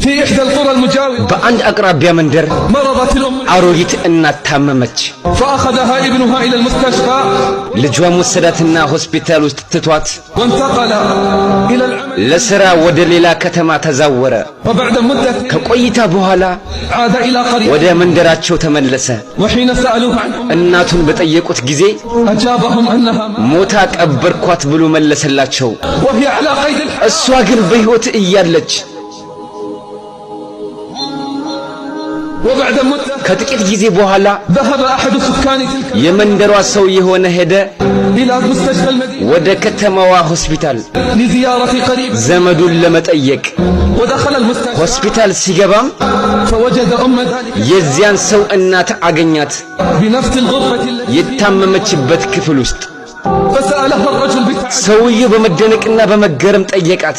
في إحدى القرى المجاورة በአንድ አቅራቢያ መንደር مرضت الأم አሮጊት እናት ታመመች። فأخذها ابنها إلى المستشفى ልጇም ወሰዳትና ሆስፒታል ውስጥ ትቷት وانتقل إلى العمل ለሥራ ወደ ሌላ ከተማ ተዛወረ። وبعد مدة ከቆይታ በኋላ عاد إلى قرية ወደ መንደራቸው ተመለሰ። وحين سألوه عن أمه እናቱን በጠየቁት ጊዜ أجابهم أنها ماتت ሞታ ቀበርኳት ብሎ መለሰላቸው። وهي على قيد الحياة እሷ ግን በሕይወት እያለች وبعد مدة ከጥቂት ጊዜ በኋላ ذهب أحد سكان تلك የመንደሯ ሰው የሆነ ሄደ إلى مستشفى المدينة ወደ ከተማዋ ሆስፒታል لزيارة قريب ዘመዱን ለመጠየቅ። ودخل المستشفى ሆስፒታል ሲገባም فوجد أم ذلك የዚያን ሰው እናት አገኛት بنفس الغرفة التي የታመመችበት ክፍል ውስጥ። فسألها الرجل بتعجب ሰውየው በመደነቅና በመገረም ጠየቃት፣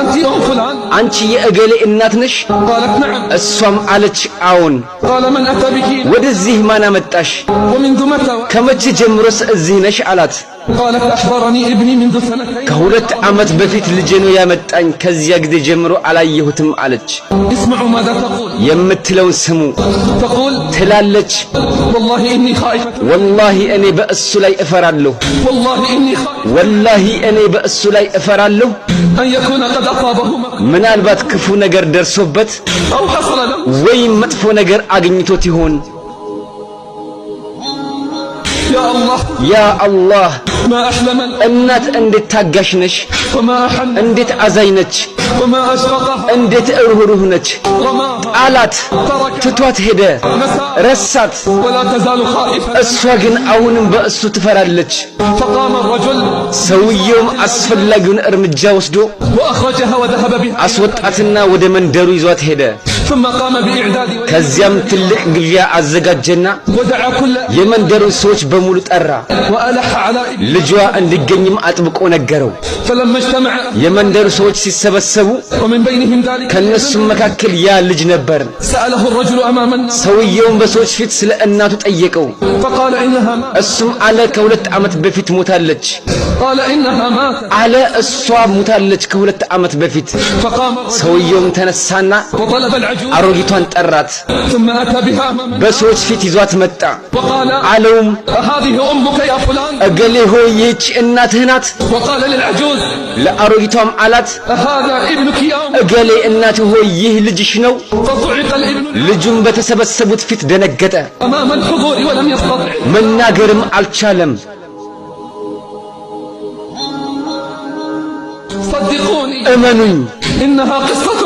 أنت أم فلان؟ አንቺ የእገሌ እናት ነሽ? قالت نعم። እሷም አለች አዎን። قال من أتى بك؟ ወደዚህ ማን አመጣሽ? ومنذ متى؟ ከመቼ ጀምሮስ እዚህ ነሽ? አላት። قالت أحضرني ابني منذ سنتين ከ2 ዓመት በፊት ልጄ ነው ያመጣኝ፣ ከዚያ ጊዜ ጀምሮ አላየሁትም አለች። اسمعوا ماذا تقول። የምትለውን ስሙ። تقول ትላለች፣ والله إني خائفة ወላሂ እኔ በእሱ ላይ እፈራለሁ፣ والله إني خائفة ወላሂ እኔ በእሱ ላይ እፈራለሁ፣ أن يكون قد أصابه مكروه ምናልባት ክፉ ነገር ደርሶበት أو حصل له ወይም መጥፎ ነገር አግኝቶት ይሆን። يا الله ያ አላህ፣ ما أحلم እናት እንዴት ታጋሽ ነሽ! وما أحن እንዴት አዛኝ ነች! وما أشفقه እንዴት ርኅሩህ ነች! رماها ጣላት፣ تركها ትቷት ሄደ፣ نساها ረሳት። ولا تزال خائفة እሷ ግን አሁንም በእሱ ትፈራለች። فقام الرجل ሰውየውም አስፈላጊውን እርምጃ ወስዶ وأخرجها وذهب بها አስወጣትና ወደ መንደሩ ይዟት ሄደ። ثم قام بإعداد ከዚያም ትልቅ ግብዣ አዘጋጀና ودعا كل የመንደሩን ሰዎች በሙሉ ጠራ። وألح على ابنه ልጇ እንዲገኝም አጥብቆ ነገረው። فلما اجتمع የመንደሩ ሰዎች ሲሰበሰቡ ومن بينهم ذلك ከነሱም መካከል ያ ልጅ ነበር። سأله الرجل أمام الناس ሰውየውም በሰዎች ፊት ስለ እናቱ ጠየቀው። فقال إنها ماتت እሱም አለ ከ2 ዓመት በፊት ሞታለች قال إنها ماتت አለ። እሷ ሞታለች ከ2 ዓመት በፊት። فقام الرجل ሰውየውም ተነሳና وطلب العجوز አሮጊቷን ጠራት። ثم أتى بها أمام الناس በሰዎች ፊት ይዟት መጣ። وقال አለውም هذه أمك يا فلان؟ እገሌ ሆይ ይህች እናትህ ናት? وقال للعجوز ለአሮጊቷም አላት هذا ابنك يا أم؟ እገሌ እናትህ ሆይ ይህ ልጅሽ ነው? فصعق الابن ልጁም በተሰበሰቡት ፊት ደነገጠ፣ أمام الحضور ولم يستطع መናገርም አልቻለም። صدقوني እመኑኝ إنها قصة